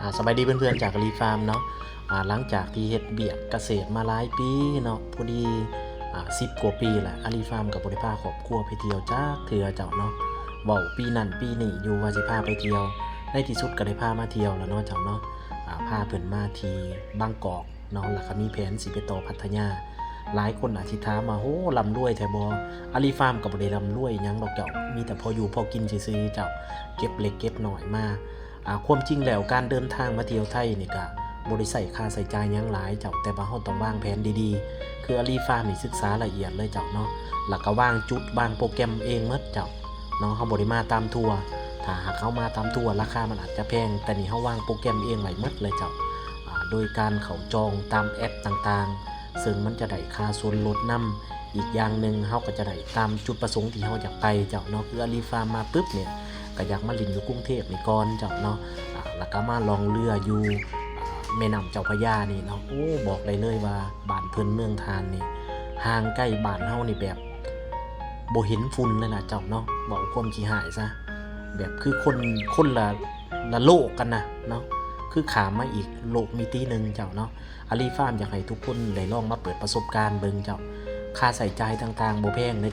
ອ່າ ສະບາຍດີເພື່ອນໆ ຈາກອາລີຟາມເນາະ. ອ່າ ຫຼັງຈາກທີ່ເຮັດວຽກກະເສດມາຫຼາຍປີເນາະ ພໍດີ ອ່າ ສິບກວ່າປີແລ້ວ ອາລີຟາມກໍບໍ່ໄດ້ພາຄອບຄົວໄປທ່ຽວຈັກເທື່ອເຈົ້າເນາະ. ເວົ້າປີນັ້ນປີນີ້ຢູ່ວ່າຊິພາໄປທ່ຽວ ໃນທີ່ສຸດກໍໄດ້ພາມາທ່ຽວແລ້ວເນາະເຈົ້າເນາະ. ອ່າ ພາເພິ່ນມາທີ່ບາງກອກເນາະ ແລ້ວກໍມີແຜນຊິໄປຕໍ່ພັດທະຍາ. ຫຼາຍຄົນອາດຊິຖາມວ່າ ໂຫ ລ່ຳລວຍແທ້ບໍ່? ອາລີຟາມກໍບໍ່ໄດ້ລ່ຳລວຍຫຍັງດອກເຈົ້າ ມີແຕ່ພໍຢູ່ພໍກິນຊື່ໆເຈົ້າ ເກັບເລັກເກັບນ້ອຍມາ. ອ່າ ຄວາມຈິງແລ້ວການເດີນທາງມາທ່ຽວໄທນີ້ກະບໍ່ໄດ້ໃຊ້ຄ່າໃຊ້ຈ່າຍຫຍັງຫຼາຍເຈົ້າ ແຕ່ວ່າເຮົາຕ້ອງວາງແຜນດີໆ. ຄືອາລີຟາມນີ້ສຶກສາລະອຽດເລີຍເຈົ້າເນາະ ແລ້ວກະວາງຈຸດວາງໂປຣແກຣມເອງໝົດເຈົ້າເນາະ. ເຮົາບໍ່ໄດ້ມາຕາມທົວ ຖ້າຫາກເຮົາມາຕາມທົວລາຄາມັນອາດຈະແພງ ແຕ່ນີ້ເຮົາວາງໂປຣແກຣມເອງໄວ້ໝົດເລີຍເຈົ້າ. ອ່າ ໂດຍການເຂົ້າຈອງຕາມແອັບຕ່າງໆ ເຊິ່ງມັນຈະໄດ້ຄ່າສ່ວນລົດນຳ. ອີກຢ່າງໜຶ່ງ ເຮົາກໍຈະໄດ້ຕາມຈຸດປະສົງທີ່ເຮົາຢາກໄປເຈົ້າເນາະ. ຄືອາລີຟາມມາປຶບນີ້ ກໍຢາກມາຫຼິ້ນຢູ່ກຸງເທບນີ້ກ່ອນເຈົ້າເນາະ ອ່າ ແລ້ວກໍມາລ່ອງເຮືອຢູ່ ອ່າ ແມ່ນ້ຳເຈົ້າພະຍານີ້ເນາະ. ໂອ້ ບອກໄດ້ເລີຍວ່າບ້ານເພິ່ນເມືອງທ່ານນີ້ ຫ່າງໄກບ້ານເຮົານີ້ແບບບໍ່ເຫັນຝຸ່ນເລີຍນະເຈົ້າເນາະ. ເວົ້າຄວາມຂີ້ຮ້າຍຊະ ແບບຄືຄົນ ຄົນລະ ລະໂລກກັນນະເນາະ ຄືຂ້າມມາອີກໂລກມິຕິໜຶ່ງເຈົ້າເນາະ. ອາລີຟາມຢາກໃຫ້ທຸກຄົນໄດ້ລອງມາເປີດປະສົບການເບິ່ງເຈົ້າ. ຄ່າໃຊ້ຈ່າຍຕ່າງໆບໍ່ແພງເດີ